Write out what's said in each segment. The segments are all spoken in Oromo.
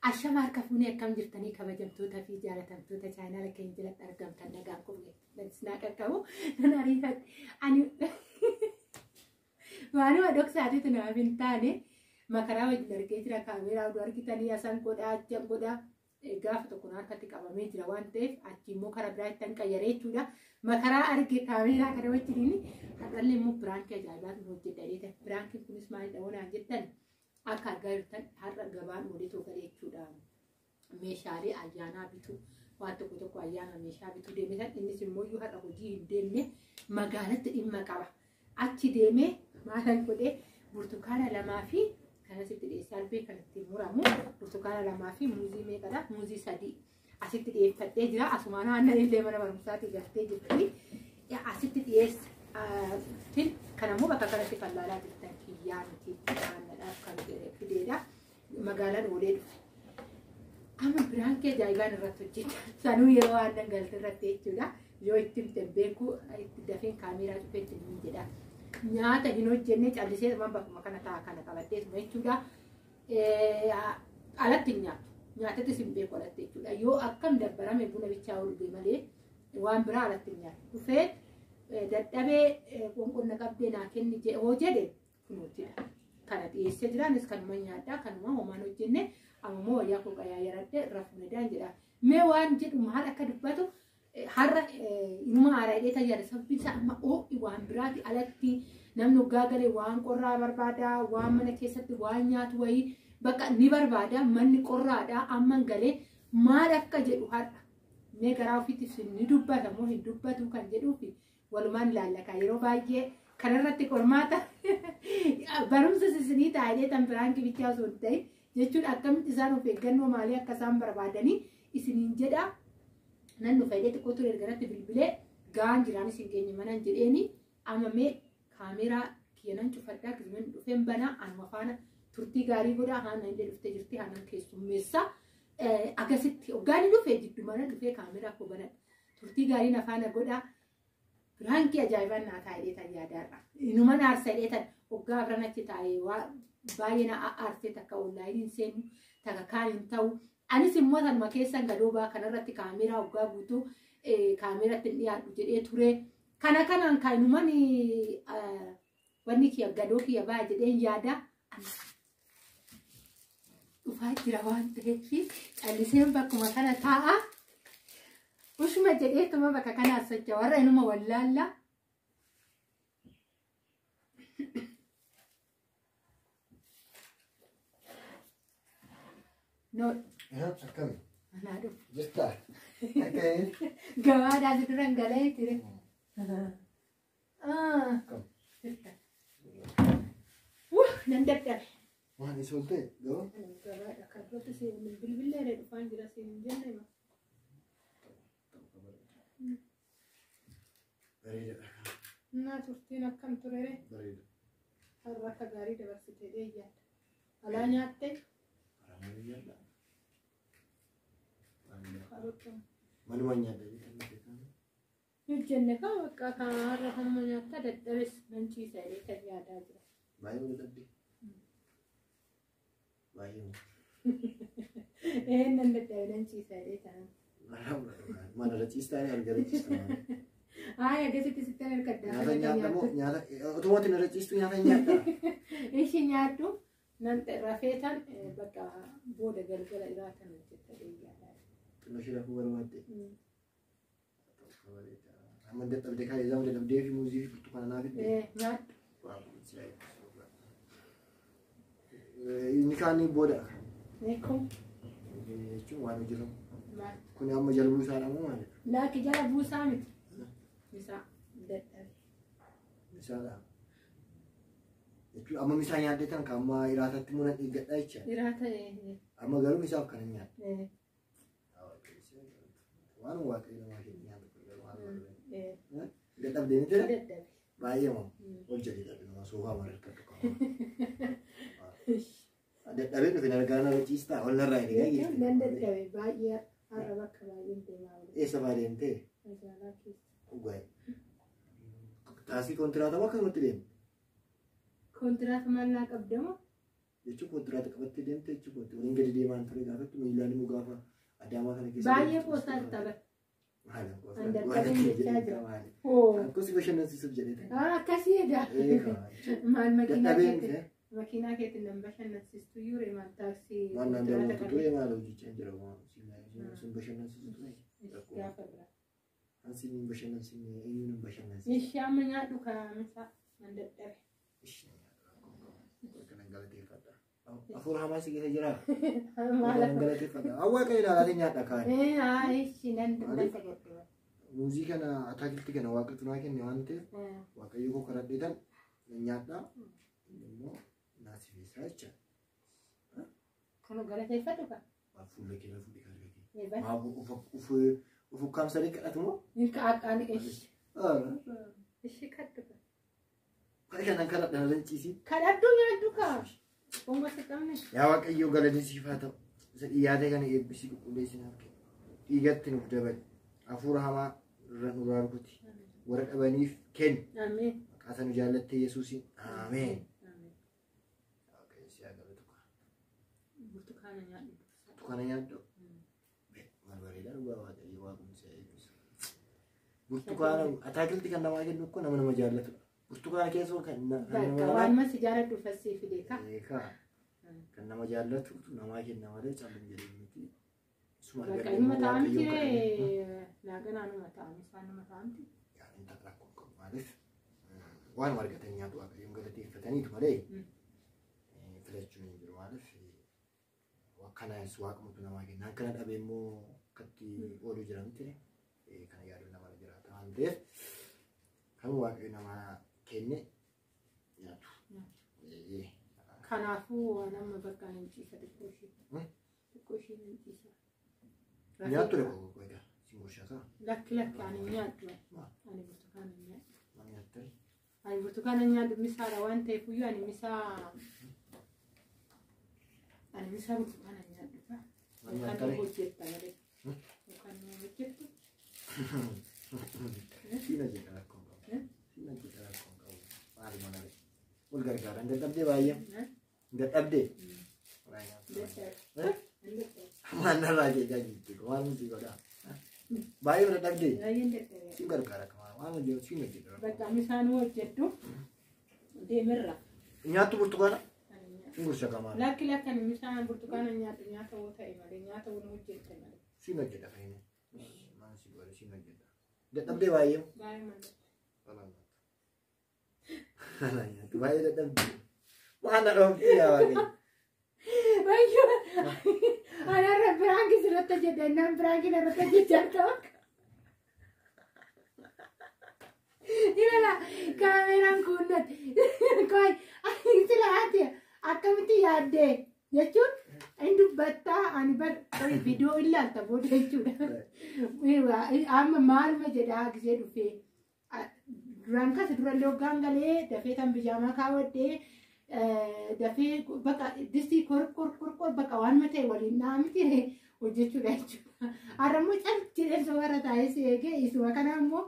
Ashama harka fuunee akkam jirtanii kabajamtoota fi jaalatamtoota chaanaala keenya jalatti argamtan nagaan kun naa qaqqabu nan ariifadhe. Ani waanuma dhoksaatitu naaf hin taane makaraa wajjin argee jira kaameeraa oduu argitanii asan godhaa achan godhaa gaafa tokko na harkatti qabamee jira waan ta'eef achi immoo karaa biraa ittiin qayyaree jechuudha. Makaraa arge kaameeraa kana wajjiniin har'allee immoo piraankii ajaa'ibaatu hojjedha jedhe. Piraankiin kunis maalidha wanaan jettan akka argaa jirtan har'a gabaan oolee galee jechuudha. Meeshaalee ayyaanaa bituu waan tokko tokko ayyaana meeshaa bituu deeme san innis immoo iyyuu har'a hojii hin deemne magaalatti dhimma qaba. Achi deemee maalan godhee burtukaana lamaa fi kanasitti dhiyeessee albee kan ittiin muramu burtukaana lamaa fi muuzii meeqadha? Muuzii sadii asitti dhiyeeffadhee jira. Asumaan aannan illee mana barumsaatii galtee jirti. Asitti dhiyeessa. Kanammoo bakka kanatti fallaalaa jirtan kiyyaa miti aannadhaaf kan fideedha. Magaalaan oolee dhufe. Amma piraankii ajaa'ibaan irratti hojjeta. Sanuu yeroo aannan galte irratti jechuudha. Yoo itti himte beeku itti dafeen kaameeraa cufee itti hin jedha. Nyaata hin hojjenne callisee bakkuma kana ta'a kana qabadheetuma jechuudha. Alatti hin nyaatu. Nyaatattis hin beeku alatti jechuudha. Yoo akkam dabbarame buna bichaa dhuge malee waan biraa alatti hin nyaatu. Dhufee dadhabee qonqonna qabdee naa kenni hoo jedhe kunuutidha. Kana dhiyeessee jira anis kanuma nyaadhaa kanuma homaan hojjenne ammoo wayyaa koo qayaa yaradhe rafuunidhaan jedha. Mee waan jedhu maal akka dubbatu har'a inuma haaraa hidhee tajaajila sababni isaa amma oo'i waan biraati alatti namni hoggaa galee waan qorraa barbaada waan mana keessatti waan nyaatu wayii bakka ni barbaada manni qorraadha amman galee maal akka jedhu har'a mee garaa ofiitiif ni dubbata moo hin dubbatu kan jedhuufi walumaan ilaallaka yeroo baay'ee kanarratti qormaata barumsa isinii taa'ee tan piraankii bichaa osoo hin ta'in jechuun akkamitti isaan of eeggannoo maalii akka isaan barbaadanii isiniin jedha. Nan dhufa jedhee xiqqoo ture erganatti bilbilee gaan jiraan isin keenya manan jedheeni amma mee kaameeraa kiyya nan cufadhaa gizman dhufeen banaa anuma faana turtii gaarii godhaa haana illee dhuftee jirti haanan keessummeessa akkasitti hoggaan dhufe jiddu mana dhufee kaameeraa koo banadha turtii gaarii na faana godhaa piraankii ajaa'ibaan naa taa'ee tan yaadaadha inuma na aarsa jedhee tan hoggaa afran achi taa'ee baay'ee na aarsee takka onlaayiniin seenu takka kaan hin ta'u. Anis immoo sanuma keessan gadoobaa kanarratti kaameeraa hoggaa guutuu kaameeratti hin dhiyaadhu jedhee ture. Kana kanaan kanuman wanni kiyya gadoo kiyya baa jedheen yaada. Dhufaa jira waan ta'eef calliseen bakkuma kana taa'a. Ushuma jedheetuma bakka kanaa socho'a warra inuma wallaalla. No. Akkami? Anaa dhufu. Jirtaa? Akkami? Gabaadhaa si duran galee ture. Akkam? Jirta. Wuh, nan dadhabe. Waan isa ol ta'e gabaa? Gabaadha kan duratti siin bilbilee dhufaan jira siin hin jenne ma. Bareedaadha. Naa turtiin akkam ture Bareeda. har'a akka gaarii dabarsitee yaadda. Alaa nyaatte. Karaa nyaadha. Manuma nyaadha jedhanii Hojjenne kan bakka kan har'a kanuma nyaatta dadhabes nan ciisa jedhee kan yaadaa jira. Baay'ee dadhabde. Baay'ee. Ee nan dadhabe nan ciisa jedhee tanan. Mana irra ciistaa ni argaa ciistaa. Haaya akkasitti sittan harkaddaa. Nyaata nyaadha moo nyaata otuma ati irra ciistu nyaata nyaadha. Ishi nyaadhu nan rafeetan bakka booda galgala iraatan hojjetta yaadaa. Xinnoo ishee rafuu barbaadde. Amma dadhabde kan isaa dadhabdee fi muuzii fi burtukaana naa fidde. Nyaadhu. Inni kaan booda Kun jechuun waan hojjetamu. maal? Kun amma jala buusaadha moo maalidha? Laaki jala buusaa miti. Misaa dadhabe. Misaadha. Jechuun amma misaa nyaadde tan kan amma iraatatti immoo nan eeggadha jecha. Iraata Amma garuu misaaf kan hin nyaadde. Waan waaqayyo namaa kennu nyaata kun garuu waan barbaadu. Dadhabdee miti dadhabe. baay'ee moo ol jedhee dadhabe nama soofaa mara harka tokko. Dadhabee dhufe nargaa narra ciistaa ol narraa hin egaa Nan dadhabe baay'ee har'a bakka baay'een deemaa oole. Eessa fa'aa deemtee? Magaalaa keessa. Dhugaa'e. Taasii kontiraata moo akkanumatti deemte? Kontiraata maal naa qabdamoo? Jechuun kontiraata qabattee deemte jechuun waliin gadi deemaan ture gaafattu miilaan immoo gaafa Adaamaa kana keessa. Baay'ee qoosaa tapha. Maali qoosaa? An Waan dadhabeen akka jechaa jedhee jira. maali? Hoo. Akkas bashannansiisuuf jedhee ta'e. Akkasii egaa. Maal makiinaa Dadhabeen keetti dhufee makiinaa keetti nan bashannansiistu yuure maal taaksii waan naan kontiraata daawwatu qabee ture maal hojjechaa jira waan sin bashannansiisu ture. gaafa biraa. An sin hin bashannansiisne eenyuun hin bashannansiisne. Ishee amma nyaadhu kaa'amsa nan dadhabe. Ishee kanan galateeffadha. Afuura hamaa si keessa jiraa? Maal Kanan galateeffadha. Hawaa kan ilaalaa nyaadha kaan. Ishee nan Maaliif? dadhabe. Muuzii kana ataakiltii kana waaqatu naa kenne waan ta'eef waaqayyo koo kadhadheetan nyaadha. Inni immoo naasifeessaa jecha. Kun galateeffadhu ka. Fuula kee irra fuudhee kan argate. Eebba. Maaf uf ukkaamsanii kadhatu moo? Inka akkaan ishee. Ishee kadhu ka. Kan kanan kadhadha na ciisi. Kadhadhu nyaadhu ka. Gongosa qabne. Yaa Waaqayyo galanni siif haa ta'u. Isa dhiyaate kana eebbisii qulqulleessinaaf kenni. Dhiigatti nuuf dabali. Hafuura hamaa irra nurraa rukuti. Warra dhabaniif kenni. Ameen. Maqaa isa nu jaallattee Yesuusiin. Ameen. Ameen. Waaqayyo si haa galatu. Burtukaana nyaadhu. Burtukaana nyaadhu. Maal bareedaa dhugaa Waaqayyo waaqumsi haa eebbisu. Burtukaana ataakilti kan namaa kennu kun nama nama jaallatudha. Burtukaana keessoo kan Bakka nama waan masi jaaladhu fassii fide ka. Eegaa kan nama jaallatutu namaa kenna malee callum jedhee miti. Isuma Bakka argadhe inuma immoo taa'amti Waaqayyoon kadhadhe. laaqanaanuma taa'amu isaanuma taa'amti. Yaa inni rakkoo qabu maaliif waanuma argatan nyaatu Waaqayyoon galateeffataniitu malee filachuun hin jiru maaliif akkanas waaqumatu namaa kenna akkana dhabe immoo akkatti ooluu jira miti kana yaaduun namarra jiraata waan ta'eef kan Waaqayyo namaa kenne nyaatu. Kanaafuu waan amma bakka nan ciisa xiqqoo ishee. Xiqqoo ishee nan ciisa. Nyaattu dha koo egaa siin gorshaa Lakki lakki ani hin nyaadhu. Maal? Ani burtukaana hin nyaadhu. Maal nyaattani? Ani burtukaana hin nyaadhu misaadha waan ta'eef iyyuu ani misaa ani misaa burtukaana hin nyaadhu. Maal Yookaan nu nyaattani? hojjetta malee. Yookaan nu hojjettu. Siin hojjeta rakkoon qabu. Siin hojjeta rakkoon qabu. Maali mana wal gargaaran dadhabdee baay'ee. Dadhabdee. Dadhabe. Dadhabe. Maal narraa jeeqaa jirti maal nuti godhaa. Baay'ee dadhabdee. Baay'een dadhabe. Siin gargaara kamaa waan hojjetu siin hojjeta. Bakka misaa nu hojjettu deemirra. Nyaattu burtukaana? Ani hin nyaadhu. Siin gorsa kamaa. Lakki lakki ani misaa burtukaana hin nyaadhu nyaata hoo ta'e malee nyaata hoo nu hojjette malee. Siin hojjeta fayyina. Maal si godhe siin hojjeta. Dadhabdee baay'ee. Baay'ee malee. Nyaattu baay'ee dadhabdee. Waan na dhoofti yaa Waaqayyo. Wayyo! Anarra biraanki sirratti hojjedha innaan biraanki narratti hojjechaa ta'u. Ilala kaameraan kuunnati. Koi sila ati akkamitti yaaddee jechuun hin dubbattaa ani bar koi viidiyoo ilaalta booda jechuudha. Amma maaluma jedhaa gisee dhufee duraan kasa durallee hoggaan galee dafee tan bijaamaa kaawwadhee dafee bakka distii kor kor kor kor bakka waan ta'e waliin dhahamti hojjechuudha jechuudha. Har'a immoo cal jedhee sobarra taa'ee si eegee isuma kana immoo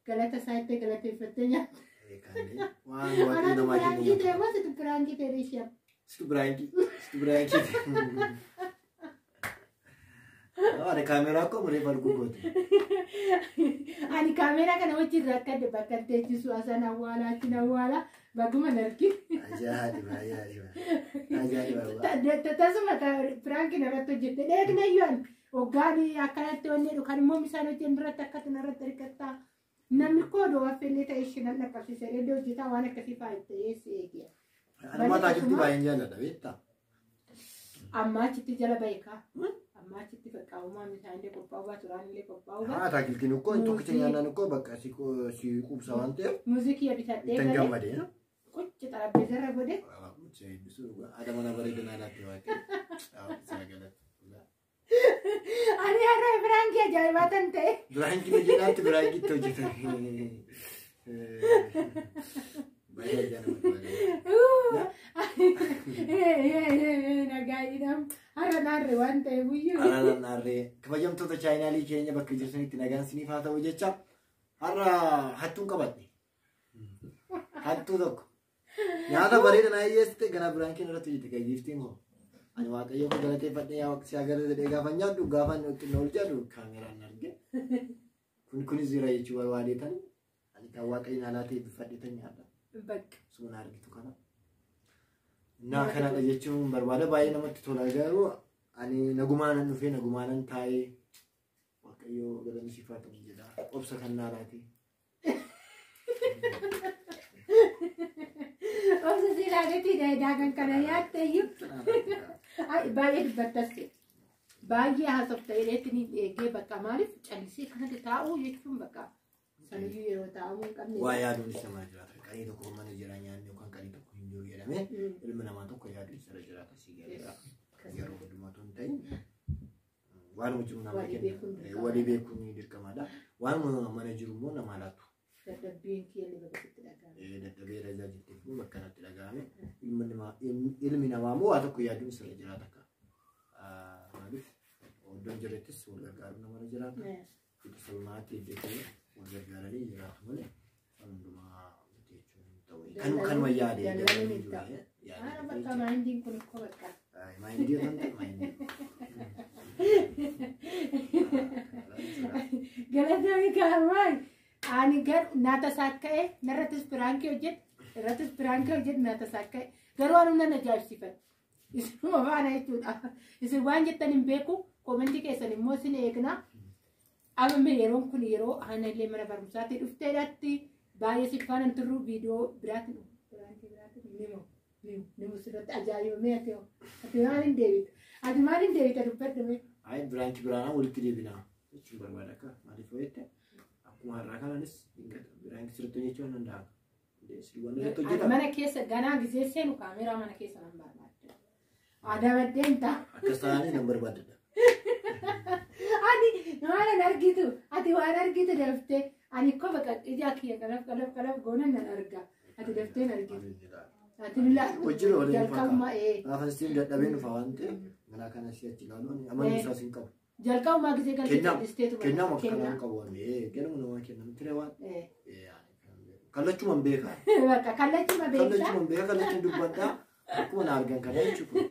galata isaa itti galateeffattee nyaata. Waan Waaqayyo Anaatu namaa kennu biraankii ta'e nyaatu. moo situ biraankii ta'e ishee? Situ biraankii. Situ biraankii. Ani kaameraa akkoo muree falguu goote. Ani kaameraa kana wajjin rakkadde bakka teechisu asan awwaala achiin awwaala bakkuma narki. Ajaa'iba ajaa'iba. Ajaa'iba. Tasuma biraankiin irratti hojjette dheekna iyyuu ani hoggaan akkanatti wanni dhukan immoo misaan hojjennu irratti akkatti narratti hirkattaa. Namni koo odoo affeellee ta'e ishee nan dhaqqabsiise reedoo hojjetaa waan akkasii fa'aa itti dhiyeessi eegee. Ani immoo ataakiltii baay'een jaalladha beektaa? Ammaa achitti jala bahikaa. Ammaa achitti qaqqaabumaa misaan illee qophaa'uu baatu turaan illee qophaa'uu baatu. Ataakiltiin ukkoo tokkicha nyaannaan ukkoo bakka si quubsa waan ta'eef Muuziqii bitadhee ittiin galee gammadee. qucci xarapheezarra godhe. Haadha mana bareedanaa laattee waaqayyo. Ani har'a biraankii ajaa'ibaa tan ta'e. Biraankii hojjetaatti biraankiitti hojjetan. Baay'ee ajaa'iba. Nagaadhaan har'a naarre waan ta'eef iyyuu. Har'a naarree kabajamtoota chaayinaalii keenya bakka jirtanitti nagaan siniif haa ta'u jecha har'a hattuun qabadhe. Hattuu tokko. Nyaata bareeda naa hiyyeessite gana biraan keenya irratti hojjete gaggeeftiin hoo. Ani Waaqayyo koo galateeffadhee yaa Waaqa si haa galatu jedhee gaafa nyaadhu gaafa inni xinnoo ol jedhu kaameraan arge. Kun kunis jira jechuu barbaadeetan ani kan Waaqayyo naa laatee eebbifadheetan nyaadha. Bakka. Suma argitu kana. Naa kanadha jechuun barbaada baay'ee namatti tola garuu ani nagumaanan dhufee nagumaanan taa'ee Waaqayyo galanni siif haa ta'u jedha. Obsa kan naa laatee. Obsa si ilaalee daakan kana nyaatte iyyuu. Baay'ee dubbattas baay'ee haasofta jedheetti ni eegee bakka maaliif callisee kanatti taa'uu jechuun bakka saniyyuu yeroo taa'amuu hin qabne. Waa yaaduunis namaa jiraata. Qalii tokko mana jira nyaanni yookaan qalii tokko hin jiru jedhamee ilmi namaa tokko yaaduun isarra jiraata si galeera. Yeroo hundumaa hin ta'in waanuma jiru namaa kenna. Walii beekuun dirqamaadha. Waanuma mana jiru immoo namaa laatu. Dadhabbiin kiyya bakka itti dhaga'ame. Dadhabee rajaa jetteef immoo bakka kanatti dhaga'ame. Ilmi namaa immoo waa tokko yaaduun isarra jiraata akka. Maaliif iddoon jirrettis wal gargaaruun namarra jiraata. Itti maatii hojjetanii wal gargaaranii jiraatu malee hundumaa miti jechuun hin ta'u. Kanuma yaade Daldaluun hin ta'u. Haala bakka maayindiin kun ikkoo bakka. Maayindii osoo hin ta'in maayindii. Galatoomi kaarmaay. Ani gar naata saakka'e narrattis piraankii hojjedhe irrattis piraankii hojjedhe naata saakka'e garuu anuu nan ajaa'ibsiifadhe. Isinuma faana jechuudha. Isin waan jettan hin beeku koomentii keessan immoo isin eegna. Amma yeroon kun yeroo ana illee mana barumsaatti dhufteedhaatti baay'ee si faana hin turru viidiyoo biraatti piraankii biraatti nimu nimu sirratti ajaa'ibamee ati ati maal hin deebita ati maal hin deebita dubbadhu mee. Ayi biraanchi biraanaa walitti deebinaa jechuun barbaada akka maaliif hojjette akkuma har'aa kanaanis biraanchi sirriitti hojjechuu hin danda'a. Waan irratti hojjetama. Mana keessa ganaa gisee seenu kaameeraa mana keessa nan barbaadda. Adabaddeen ta'a. Akkas ta'anii nan barbaadadha. Ani waan argitu ati waan argitu daftee ani koo bakka ija kiyya qalaf qalaf qalaf goonan nan arga. Ati daftee hin argitu. Ati ni laatu. Hojii waliin Jalqabuma Gaafa isiin dadhabeen dhufa waan ta'eef mana kana si'achi ilaaluun amalli isaas hin qabu. Jalqabumaa gisee galtee callisteetu Kennaa akka kanaan qabu waan kennama namaa kennamu ture waan kallachumaan beeka. Bakka kallachuma beektaa. Kallachumaan beeka kallachuun dubbadhaa akkuma na argan kana jechuudha.